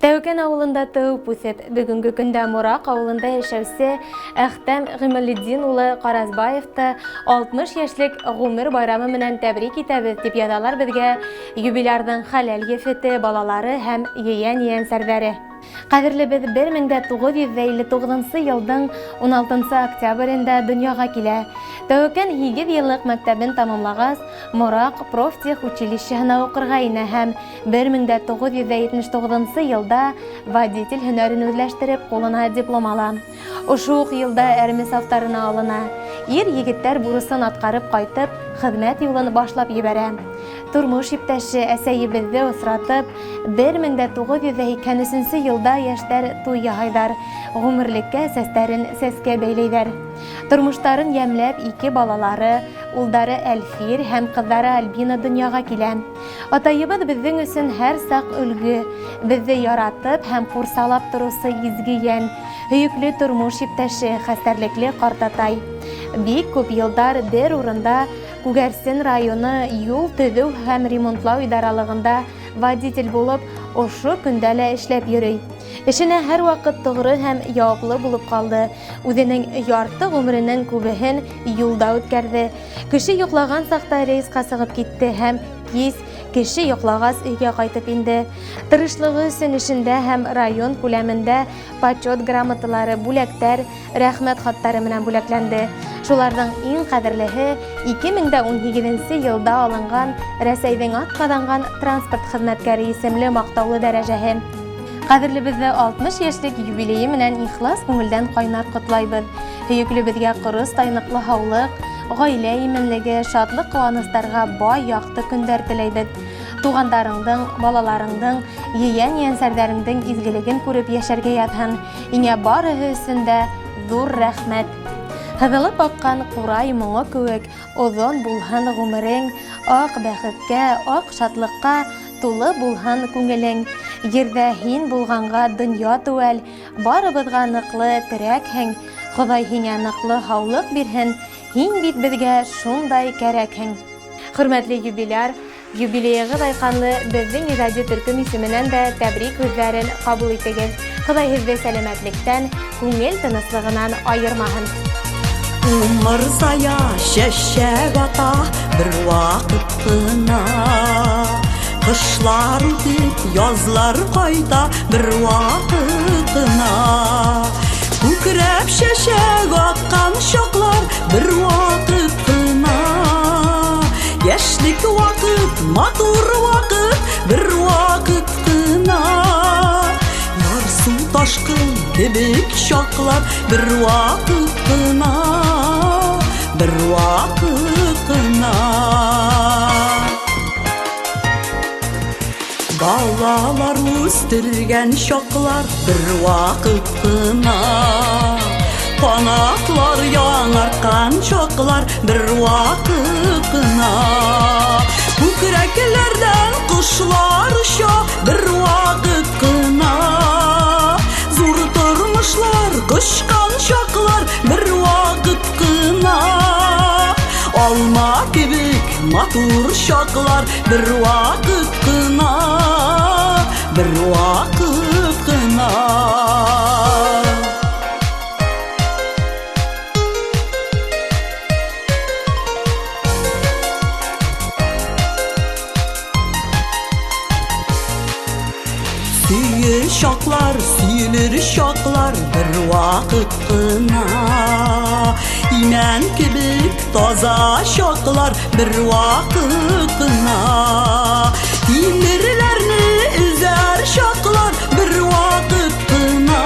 Тәүкән ауылында тыуып үҫеп, бөгөнгө көндә Мораҡ ауылында йәшәүсе Әхтәм Ғималетдин улы Ҡаразбаевты 60 йәшлек ғүмер байрамы менән тәбрик итәбеҙ, тип яҙалар беҙгә юбилярҙың хәләл ефете, балалары һәм ейән-ейәнсәрҙәре. Ҡәҙерлебеҙ 1959 йылдың 16 октябрендә донъяға килә. Тәүәкән 8 йыллыҡ мәктәбен тамамлағас, Мораҡ профтех училищеһына уҡырға инә һәм 1979 йылда водитель һөнәрен үҙләштереп, ҡулына диплом ала. Ошо уҡ йылда әрме сафтарына алына. Ир егеттәр бурысын атҡарып ҡайтып, хеҙмәт юлын башлап ебәрә. Тормош иптәше әсәйебеҙҙе осратып, 1983 йылда йәштәр туй яһайҙар, ғүмерлеккә сәстәрен сәскә бәйләйҙәр. Тормоштарын йәмләп ике балалары, улдары Әлфир һәм ҡыҙҙары Альбина донъяға килә. Атайыбыҙ беҙҙең өсөн һәр саҡ өлгө, беҙҙе яратып һәм ҡурсалап тороусы изге йән, һөйөклө тормош иптәше, хәстәрлекле ҡартатай. Бик күп йылдар бер урында Күгәрсен районы юл төҙөү һәм ремонтлау идаралығында водитель булып, ошо көндә лә эшләп йөрөй. Эшенә һәр ваҡыт тоғро һәм яуаплы булып ҡалды. Үҙенең ярты ғүмеренең күбеһен юлда үткәрҙе. Кеше йоҡлаған саҡта рейсҡа сығып китте һәм кис кеше йоҡлағас өйгә ҡайтып инде. Тырышлығы өсөн эшендә һәм район күләмендә почет грамоталары, бүләктәр, рәхмәт хаттары менән бүләкләнде. Шуларҙың иң ҡәҙерлеһе 2018 йылда алынған Рәсәйҙең атҡаҙанған транспорт хеҙмәткәре исемле маҡтаулы дәрәжәһе. Ҡәҙерлебеҙҙе 60 йәшлек юбилейы менән ихлас күңелдән ҡайнар ҡотлайбыҙ. Һөйөклөбөҙгә ҡорос тайныҡлы һаулыҡ, ғаилә именлеге, шатлыҡ ҡыуаныстарға бай яҡты көндәр теләйбеҙ. Туғандарыңдың, балаларыңдың, ейән-ейәнсәрҙәреңдең изгелеген күреп йәшәргә яҙһын. Һиңә барыһы өсөн дә ҙур рәхмәт. Һыҙылып аҡҡан ҡурай моңо кеүек оҙон булһын ғүмерең, аҡ бәхеткә, аҡ шатлыҡҡа тулы булһын күңелең. Ерҙә һин булғанға донъя теүәл, барыбыҙға ныҡлы терәкһең. Хоҙай һиңә ныҡлы һаулыҡ бирһен, һин бит беҙгә шундай кәрәкһең. Хөрмәтле юбиляр, юбилейығыҙ айҡанлы беҙҙең ижади төркөм исеменән дә тәбрик һүҙҙәрен ҡабул итегеҙ. Хоҙай һеҙҙе сәләмәтлектән, күңел тыныслығынан айырмаһын. Умырзая чәчәк ата бер ваҡыт ҡына. Ҡышлар үтеп, язлар ҡайта бер ваҡыт ҡына. Күкрәп чәчәк аткан чаклар бер ваҡыт ҡына. Йәшлек ваҡыт, матур ваҡыт бер ваҡыт ҡына. Ярсыу ташҡын кебек чаклар бер ваҡыт ҡына, бер ваҡыт ҡына. Балалар үҫтергән чаклар бер ваҡыт ҡына. Ҡанатлар яңыртҡан чаклар бер ваҡыт ҡына. Күкрәкләрҙән ҡошлар оча бер ваҡыт ҡына. Ҙур тормошлар ҡошҡан чаклар бер ваҡыт ҡына. Алма кебек матур чаклар бер ваҡыт ҡына, бер ваҡыт ҡына. Сөйөр чаклар, сөйлөр чаклар бер ваҡыт ҡына. Имән кебек таза чаклар бер ваҡыт ҡына. Тимерләрне эҙәр чаклар бер ваҡыт ҡына.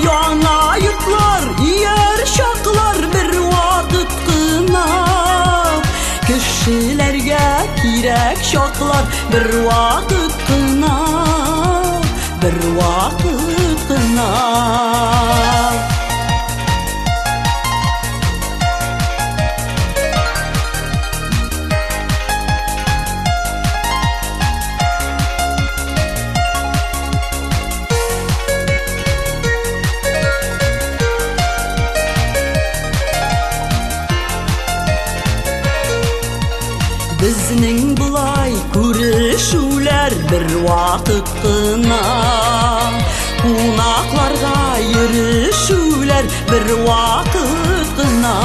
Яңа йортлар ияр чаклар бер ваҡыт ҡына. Кешеләргә кирәк чаклар бер ваҡыт ҡына, бер ваҡыт ҡына. Безнең болай күрешүләр бер вакыт кына. Кунакларга йөрешүләр бер вакыт кына.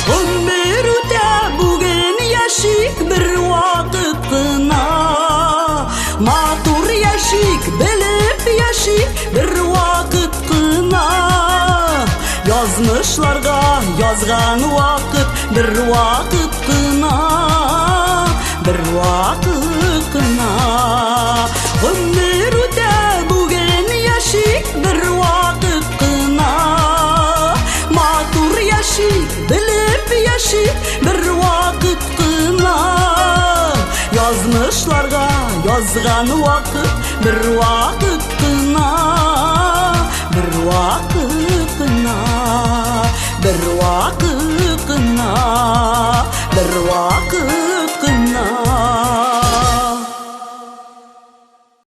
Гомер үтә, бүген яшик бер вакыт кына. Матур яшик, белеп яшик бер вакыт кына. Язмышларга язган вакыт бер вакыт кына. Бер вакыт кына. Гомер үтә, бүген яшик бер вакыт кына. Матур яшик, белеп яшик бер вакыт кына. Язмышларга язган вакыт бер вакыт кына. Бер вакыт кына. Бер вакыт кына. Бер вакыт кына.